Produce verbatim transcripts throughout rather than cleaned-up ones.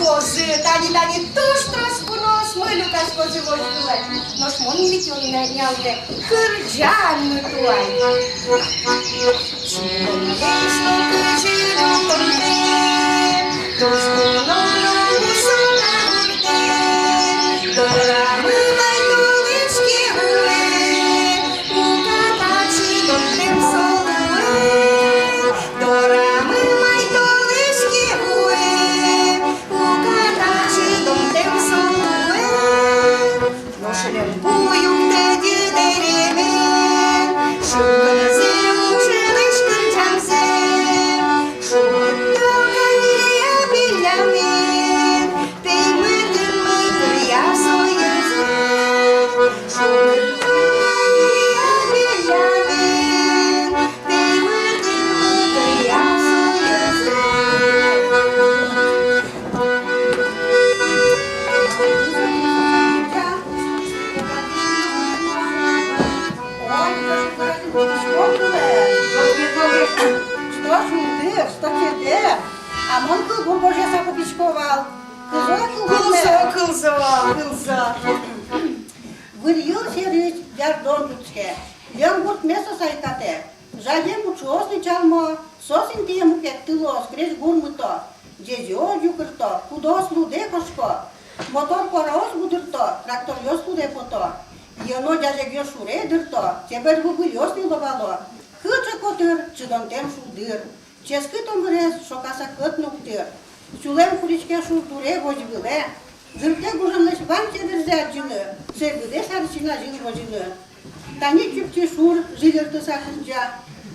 Озьы, тани, тани туж трос куноосмы люкаськозы возь вылэ. Нош мон ведь онна нялтэ кырӟанмы туэ. Чик но кызьы но туннэ, туж куно но мусо но гуртэ. Дорамы май толэзьке вуэ, уката чидонтэм со луэ. Дорамы май толэзьке вуэ, уката чидонтэм со луэ. Нош лем пу юктэ дэремен, шугынызэ ужалэсь кырӟамзэ. Шудо калия пеллямен, пеймытын мытыръя соезэ. Шудо калия пеллямен, пеймытын мытыръя соезэ. Что шулдыр, что чебер, а мон кылбур гожъяса потӥсько вал. Кылзо, кылзо, кылзо, кылзо. Вырйыл сьӧрысь ӟардон ӝутске, льӧм гуртме со сайкатэ. Жаде мучыос ни чалмо, соос интые мукет тылоос крезьгур мыто, ӟезьыос ӟукырто, кудоос лудэ кошко, мотор куараос гудырто, тракторъёс лудэ пото, йӧно ӟазегъёс шуре дырто, чебер выбыльёс ни лобало. Кыӵе котыр, чидонтэм шулдыр! Ческыт омырез шокаса кӧт но уг тыр. Сюлэм куриське шур дуре, возь вылэ. Зыртэ гужемлэсь вань чеберзэ адӟыны, сэргыдэ сярысь ин азьын возьыны. Тани Чупчи шур жильыртыса кырӟа,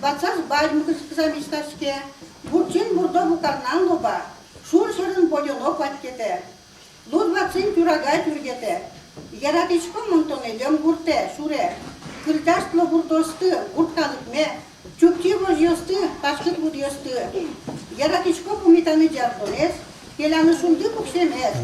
ватсас бадьмы кыскыса миськаське, бурчин бурдо букарнан лоба, шур сьӧрын бодёно куатькетэ. Луд ватсын тюрага тюргетэ. Яратӥсько мон тонэ, льӧм гуртэ, шуре. Кырӟасьтыло бурдоосты, гурт калыкме, Чупчи возьёсты, паськыт лудъёсты. Яратӥсько пумитаны ӟардонэз, келяны шунды пуксемез.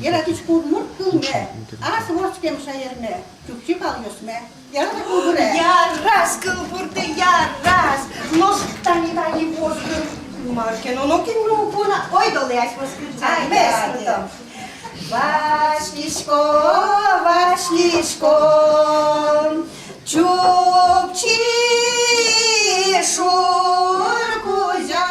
Яратӥсько удмурт кылме, ас вордскем шаерме, Чупчи палъёсме. Яраз-а кылбуред? Яраз кылбурды, яраз. Нош тани, тани возгын. Мар ке но нокин но уг вуы на. Ойдолэ асьмеос кырӟамес. Ай, ай, ай. Васьтӥсько, васьтӥсько Чупчи шур кузя.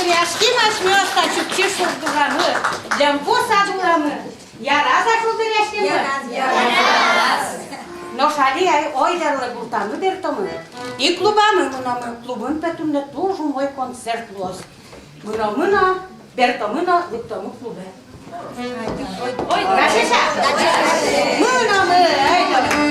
Дыръяським асьмеос та Чупчи шулдырамы, льӧмпу сад урамы. Яраз-а шулдыръяськеммы? Яраз. Нош али ай ойдолэ гуртамы бертомы. И клубамы мыномы. Клубын, пе, туннэ туж умой концерт луоз. Мыномы но, бертомы но, лыктомы клубе. Ой, гашеша. Мыномы, ой, мыномы.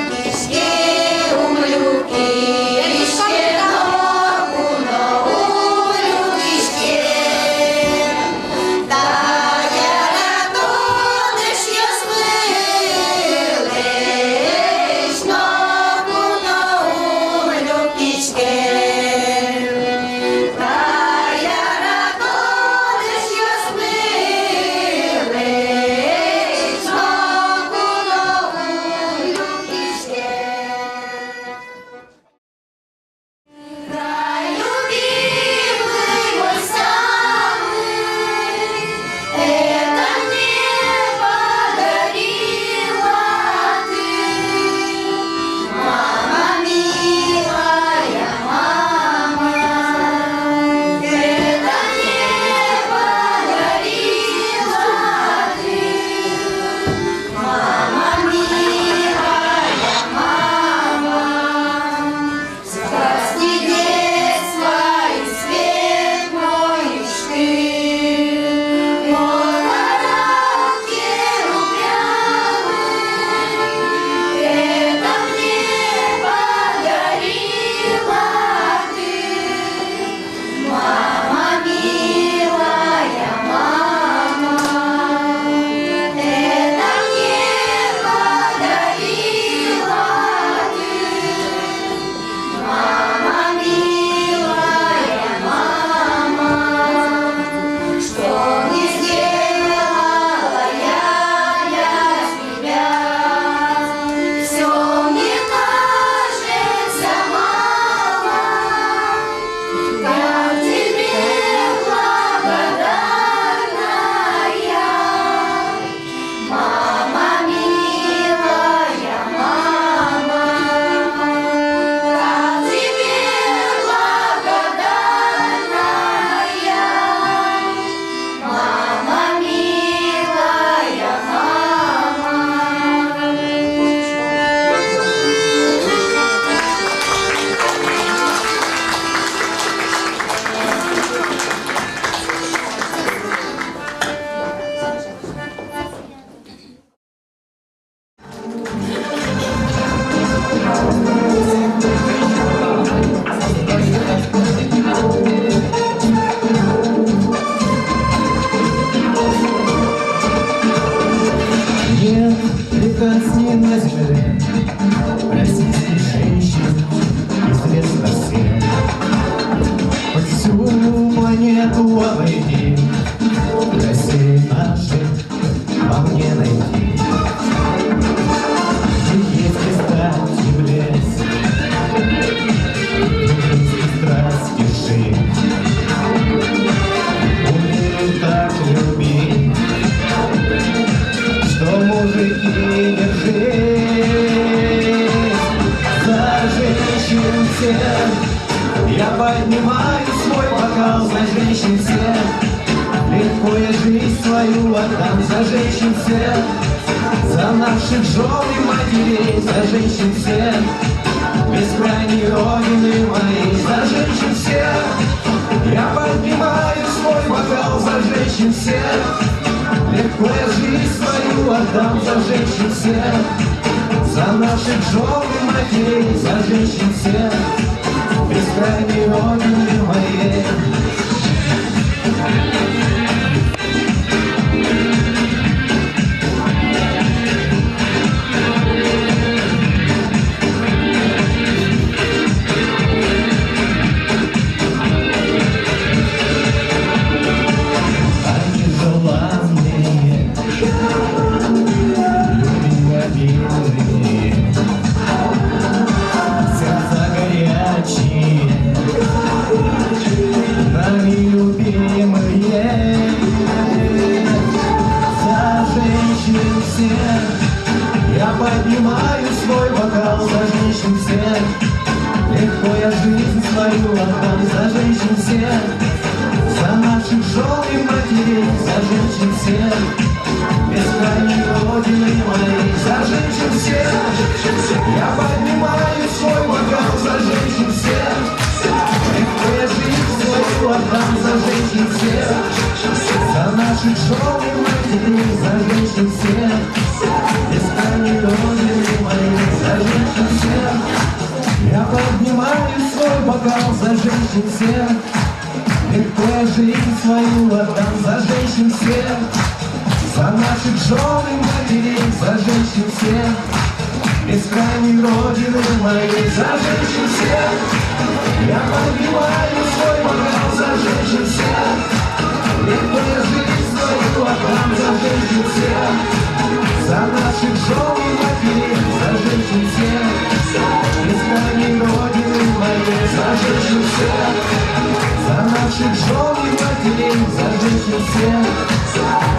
Мама, милая мама, это мне подарила ты. Мама, милая мама, что не сделала я для тебя. Всё мне кажется мало, как тебе благодарна я. Мама, милая мама, как тебе благодарна я. Мама, милая мама. Нет прекрасней на земле российских женщин, известно всем. Хоть всю планету обойди, России нашей вам не найти. Где есть места теплее, где есть страсти шире. Умеют так любить, что мужики, держись за женщин всех. Я поднимаю свой бокал за женщин всех. Легко я жизнь свою отдам за женщин всех. За наших жён и матерей, за женщин всех. Бескрайней Родины моей, за женщин всех. Я поднимаю свой бокал за женщин всех. Легко я жизнь свою отдам за женщин всех. За наших жён и матерей, за женщин всех. Бескрайней Родины моей. Они желанные, любвеобильные, сердца горячие, нами любимые. За женщин всех я поднимаю свой бокал, за женщин всех. Легко я жизнь свою отдам за женщин всех, за наш Жёнам, матерям, за женщин всех, бескрайней Родины моей, за женщин всех. Я поднимаю свой бокал за женщин всех. Легко я жизнь свою отдам за женщин всех. За наших жён и матерей, за женщин всех. Бескрайней Родины моей, за женщин всех. Я поднимаю свой бокал за женщин всех. Легко я жизнь свою отдам за женщин всех. За наших жён и матерей, за женщин всех. Бескрайней Родины моей, за женщин всех. Я поднимаю свой бокал за женщин всех. Легко я жизнь свою отдам за женщин всех. За наших жён и матерей, за женщин всех. Бескрайней Родины моей, за женщин всех. За наших жён и матерей, за женщин всех.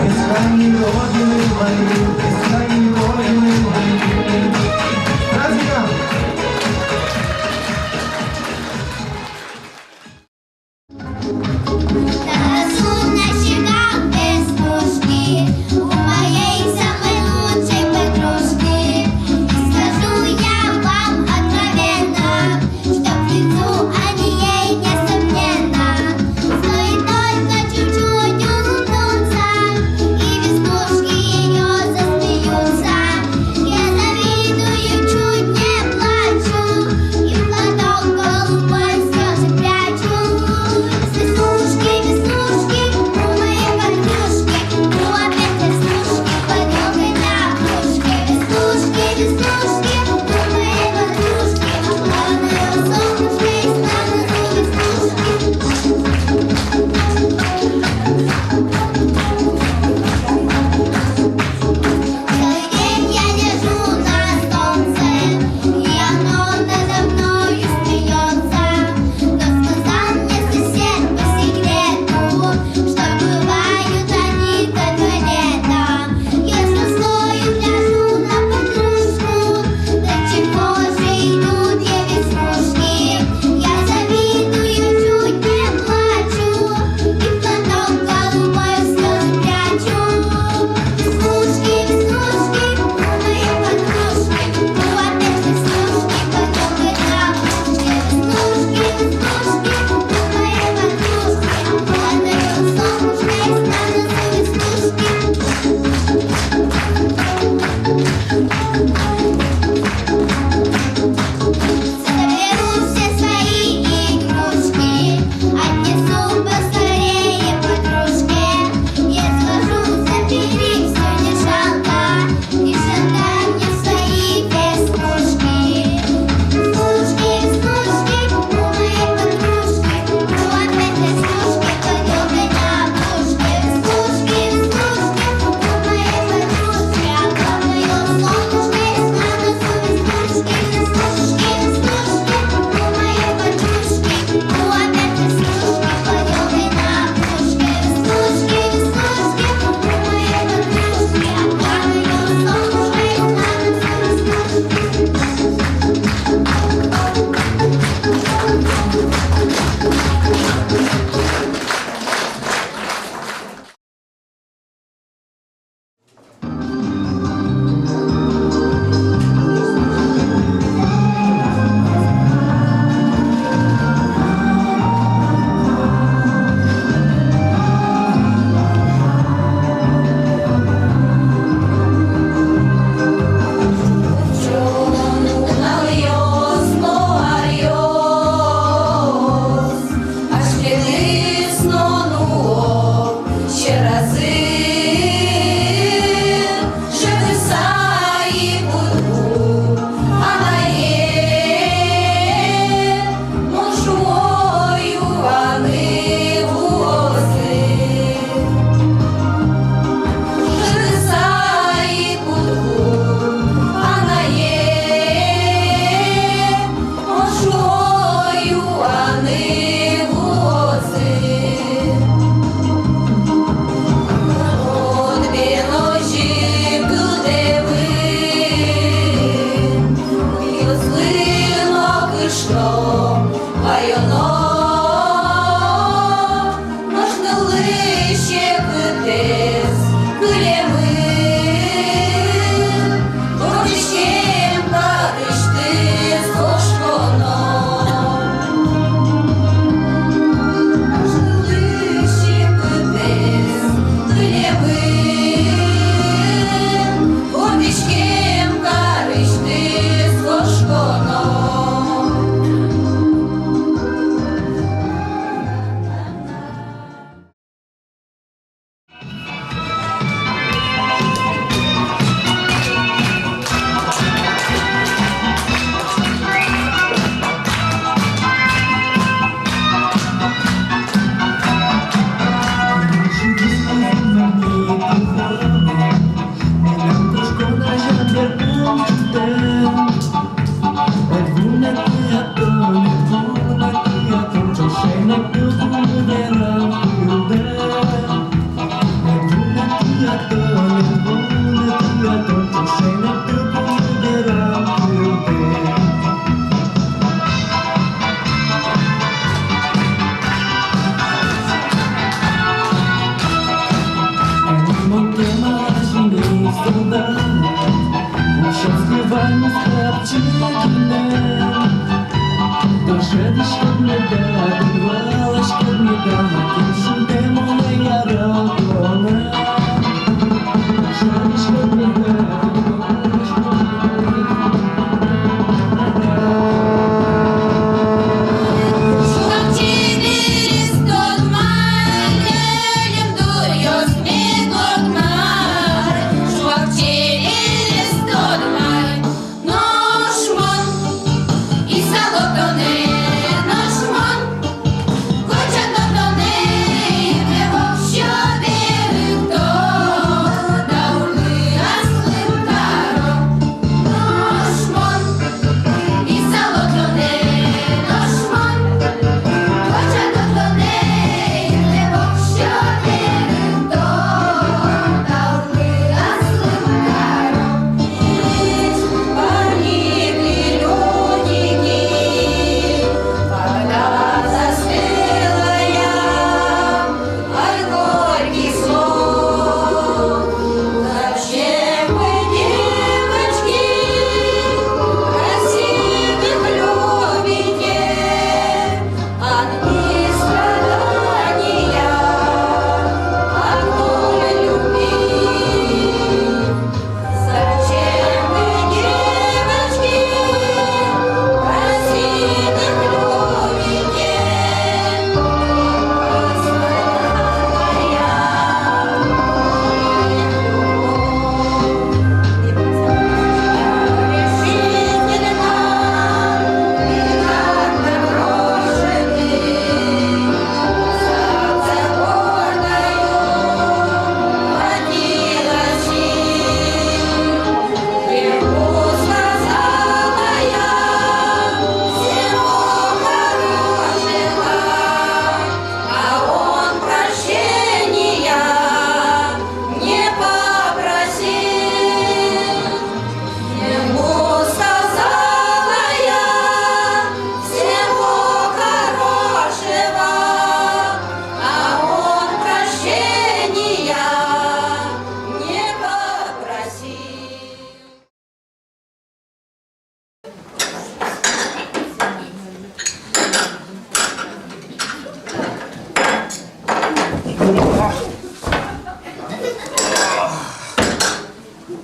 Бескрайней Родины моей, бескрайней Родины моей. Праздником!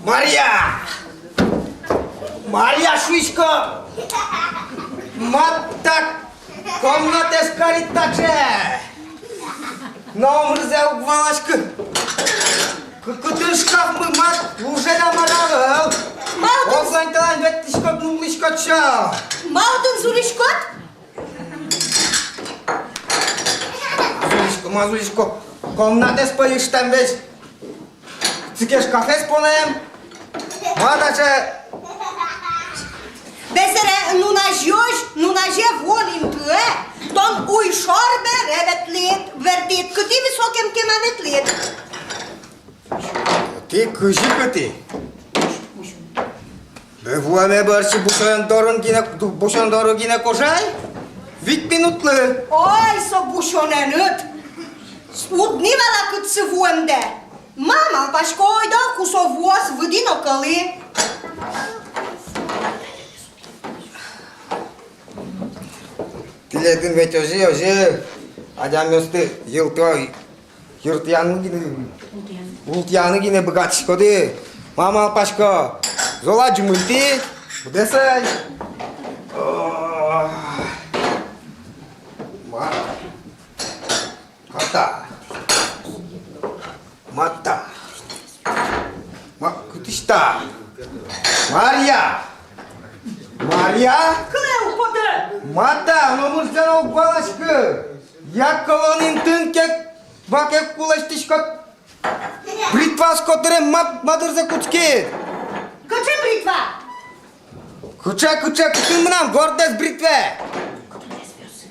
Марья! Марья, шуисько! Мат та комнатэз карид таӵе! Номырзэ уг валаськы. Кы-, кытын шкафмы, мат уже да мар ӧвӧл. Мар тон? Ог вань талань ветлӥськод, нуллӥськод со. Мар тон зуриськод? Ма зурисько, ма зурисько. Комнатэз пӧйыштэм весь. Сыӵе шкафез понэм. Ма таӵе. Бесере, нуназёзь, нуназе вуон интые тон уйшор бере ветлӥд, бертӥд, кытӥ высокем кема ветлӥд. Тӥ кызьы кытӥ? Вуэме бӧрсьы бусён дорын гинэ, бусён доры гинэ кожай? Вить минутлы. Ой, со бусёнэныд! Уд ни вала, кытчы вуэмдэ. Ма малпаськод, ойдо, ку со вуоз, выды но кӧлы. Тӥледын ведь озьы, озьы, адямиосты йылтӥ-, йыртыяны гинэ, ултӥяны гинэ быгатӥськоды. Ма малпаськод, зол-а, ӟумыльтӥ, быдэсай. О, ма. Ката. Мата. Ма, кытысь та? Марья! Марья! Кылэ уг поты! Мата, номырзэ но уг валаськы! Як колонин тынкек, макек кулэсьтӥськод. Бритваос котырем мат-, матырзэ кутскид. Кыӵе бритва? Кыӵе, кыӵе, кытын мынам гордэс бритвае?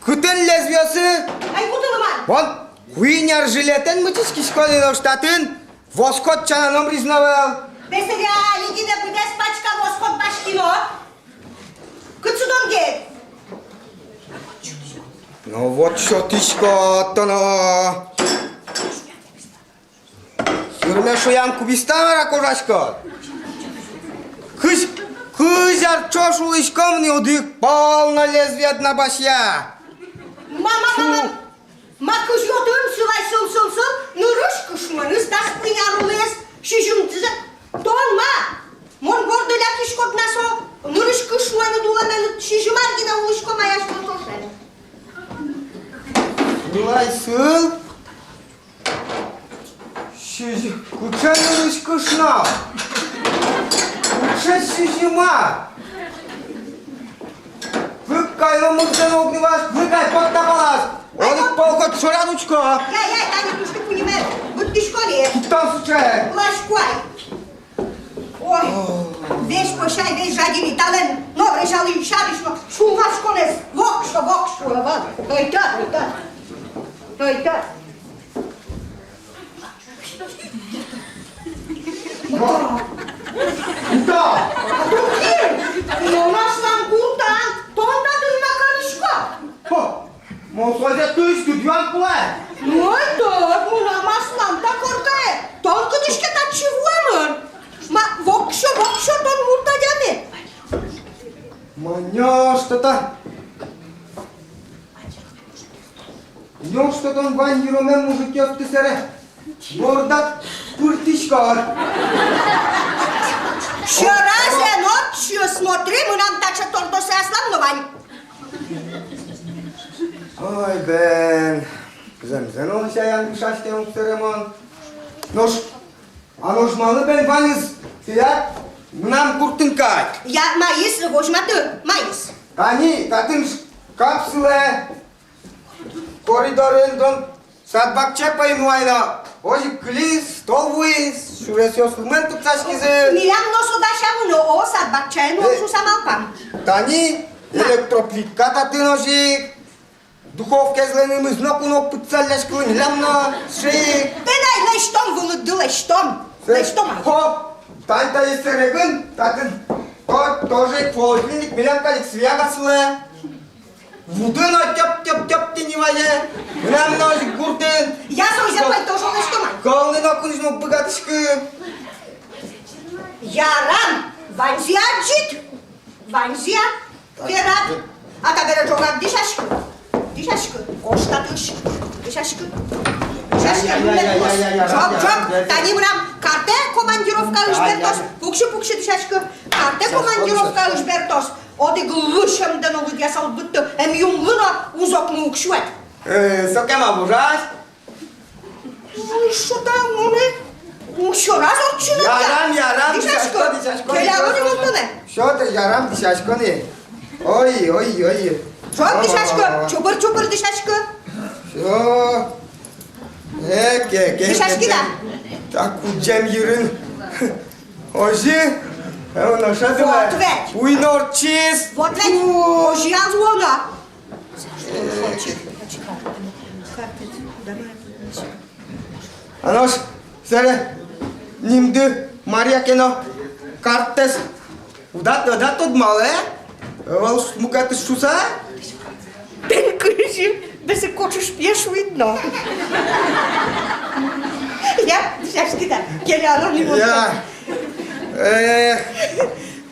Кытын лезвиосы? Ай, кутылы мар. Вон куинь ар жилетэн мычиськиськод ини, нош татын воскод сяна номырыз но ӧвӧл. Бесеря, али гинэ быдэс пачка воскод басьтӥ но. Кытчы тон герӟед? Ну вот, сётӥськод тон но. Юрме шуям, кубиста мар-а кожаськод? Кызь, кызь ар ӵош улӥськом ни, одӥг пол но лезвиед на басья. Ма, ма, ма, ма. Ма кызьы отын сылай сыл-сыл-сыл, нырысь кышнонэз дас куинь ар улӥз, сизьымдызэ. Тон ма, мон борды лякиськод на со, нырысь кышноед улэменыд сизьым ар гинэ улӥсько, маясь мон ӵошен. Сылай сыл. Сизьы-, кыӵе нырысь кышно? Кыӵе сизьым ар? Вык кай, ломыртэн огнываз, вык кай, кот та палаз. Одӥг пол кот шорад учко. Я, я, тани туж тӥ пуньымед. Быдтӥсько ни. Кытын сыӵе? Ласько ай. Ой, весь пӧсь ай, весь жадьыны, талэн но режалы сярысь но, шумпотӥськонэз воксё, воксё, вал. Тӧйтӧд, тӧйтӧд. Тӧйтӧд. Кута? Кута? Тон кин? Мон аслам гуртам, тон татын ма кариськод? Хо, мон сое туж кыдён кулэ. Ну, ой, тон, мынам аслам та коркае, тон кытысь ке татчы вуэмын. Ма, воксё, воксё, тон мурт адями. Ма, неужто та Неужто тон вань йыромем мужикъёсты сэре бордад пыртӥськод? Сьӧразэ но ӧд сиы, смотри, мынам таӵе тордосэ аслам но вань. Ой, бен, зэмзэ но лэся янгышаськем ук сэре мон. Нош А нош малы бен ваньыз тӥляд мынам гуртын кадь? Я, маиз, возьматы, маиз. Тани, татын шкап сылэ, коридорын тон сад-бакча пӧймы вайно. Озьы ик кылиз, стол вуиз, сюресъёс лымыен тупсаськизы. Милям но со дасямын, о, сад-бакчаен, э, шуса малпам. Тани, да, электроплитка татын озьы ик. Духовкаезлэн ымыз но куно пытсалляськылӥз, милям но ши. Педай, лэсьтом вылыды, лэсьтом. Лэсьтом ай. Хо, тань та эсэрегын, татын то-, тоже холодильник, милям кадь ик свияга сылэ. Вуды но тёп-тёп-тёп тӥни вае. Мынам но озьы ик гуртын. Я, созэ пай тоже лэсьтом ай. Кӧлны но куныжы но уг быгатӥськы. Ярам, ваньзэ адӟид. Ваньзэ-а? Верад. А табере ӝогак дӥсяськы. Дӥсяськы. Кошкатыш. Дӥсяськы. Дӥсяськы. Я, я, я, я, я, я, ӝог, я, ӝог. Я, я. Тани мынам картэ командировкаысь бертоз. Пуксьы, пуксьы, дӥсяськы. Картэ командировкаысь бертоз. Одӥг лысьмдэ но лыдъяса уд быдты. Эмъюмлы но узокмы уг сюэд. Э, сокем а ужась. Ой, шута, мон ещё раз ортчыны. Ярам, ярам, дӥсясько, дӥсясько, дӥсясько. Келяло ни мон тонэ. Всё, тэ ярам, дӥсясько ни. Ой, ой, ой. Всё, дӥсясько, чупыр-чупыр дӥсясько. Всё. Эк, эк, эк, дӥсяськи, эк, да. Так, кудӟем йырын. Озьы, э, нош адӟиды. Вот ведь. Уй но ортчиз. Вот ведь. Озьы-а луоно? А нош сэре нимды Марья ке но, карттэс уд-а, уд-а тодмалэ? Ӧвӧл мукетыз шуса? Тӥни кызьы, быдэс кочыш пие шуид но. Я, дӥсяськи да, келяло ни мон тонэ. Я. Эх,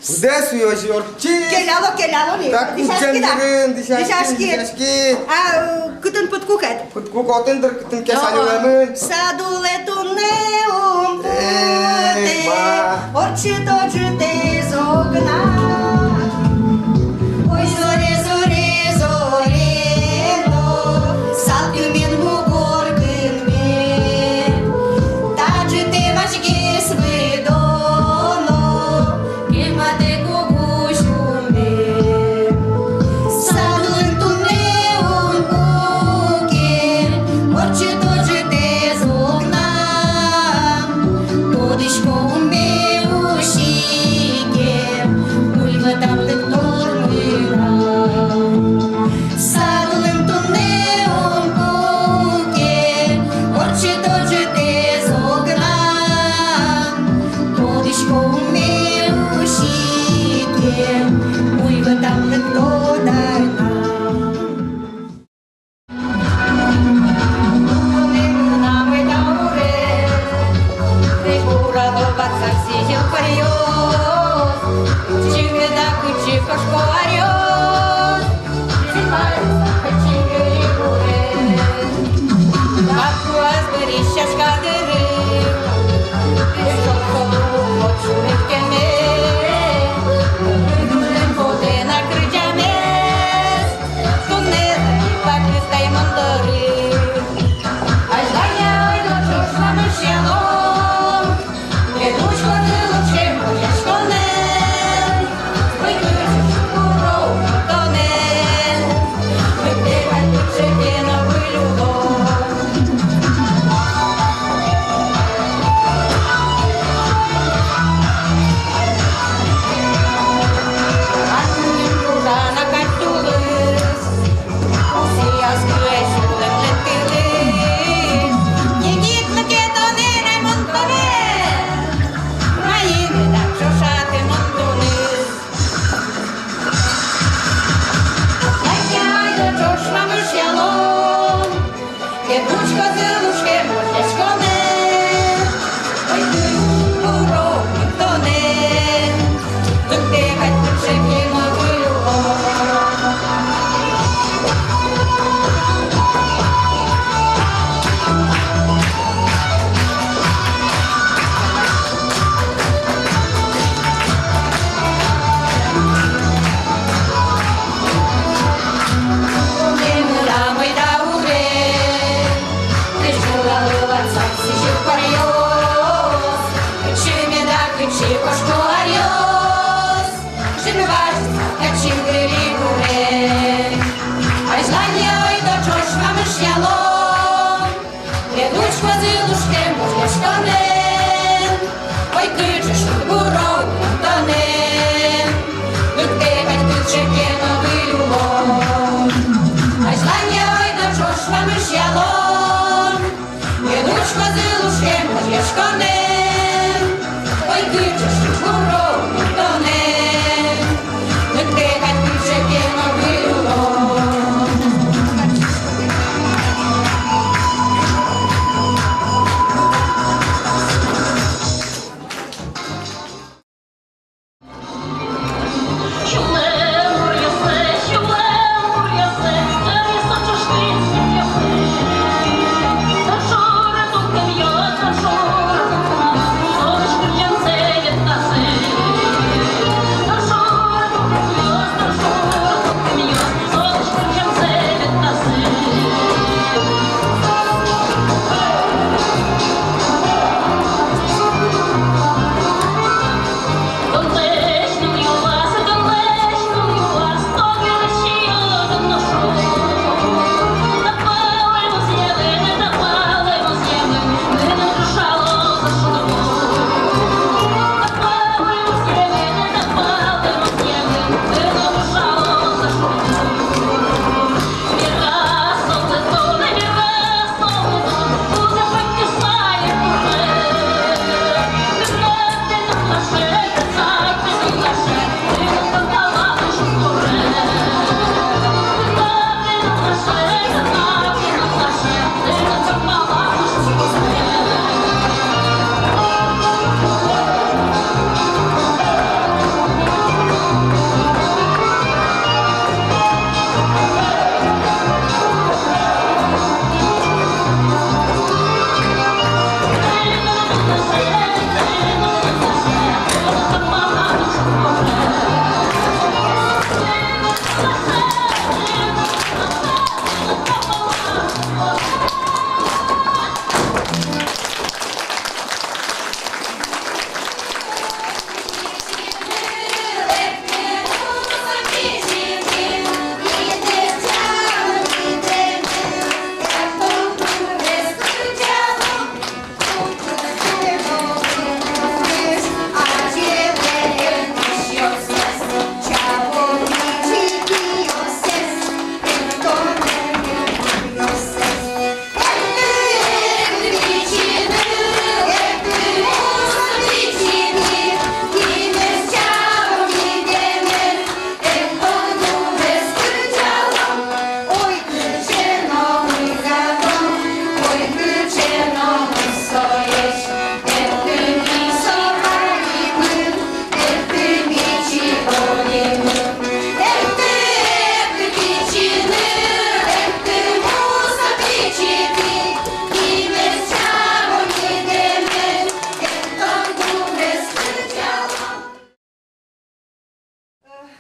быдэс уйозь ортчиз. Келяло, келяло ни. Так, дӥсяськи да. Дӥсяськи, дӥсяськи. А, э, кытын пыдкукед? Пыдкук отын дыр, кытын ке саньылэмын. Садулэ туннэ ум пуктэ, эх, ма, ортчыто ӝытэз огнам. Ой, зоре, зоре, зоре но, салкымед мугор кынме. Та ӝытэ вазьгес выдоно, кемалэ кугу сюлме. Садулэн туннэ ум пуке, ортчыто ӝытэз огнам. Тодӥсько, умме усике, уль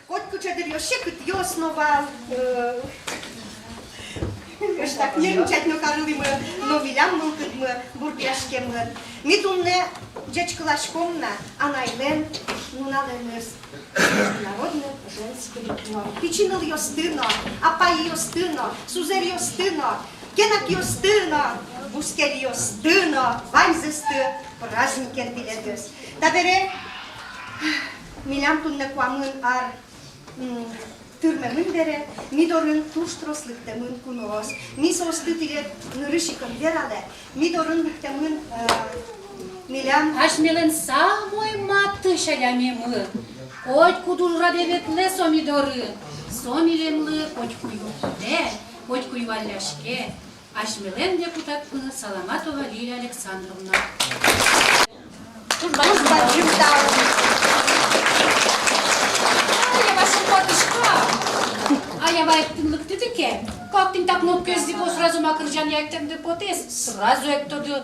Котькыӵе дыръёс секытъёс но вал, э, кыӵе ке нервничать но карылӥмы, но милям мылкыдмы бурдъяськемын. Ми туннэ ӟечкыласьком на анайлэн нуналэныз, Международный женский день. Пичи нылъёсты но, апайёсты но, сузэръёсты но, кенакъёсты но, бускельёсты но, ваньзэсты праздникен тӥледыз. Табере милям туннэ куамын ар, м, тырмемын бере, ми дорын туж трос лыктэмын куноос. Ми соосты тӥлед нырысь ик ӧм вералэ, ми дорын лыктэмын, э, милям асьмелэн самой матысь адямимы. Котькуд ужрадэ ветлэ со ми дорын, со милемлы котьку юрттэ, котьку юалляське. Асьмелэн депутатмы Саламатова Лилия Александровна. Туж бадӟым тау. Ай, я вашу потӥсько. А я вай тӥни лыктӥды ке, как тӥни та кнопкаез зӥбо, сразу ма кырӟан яйтэм потӥз, сразу эктоды.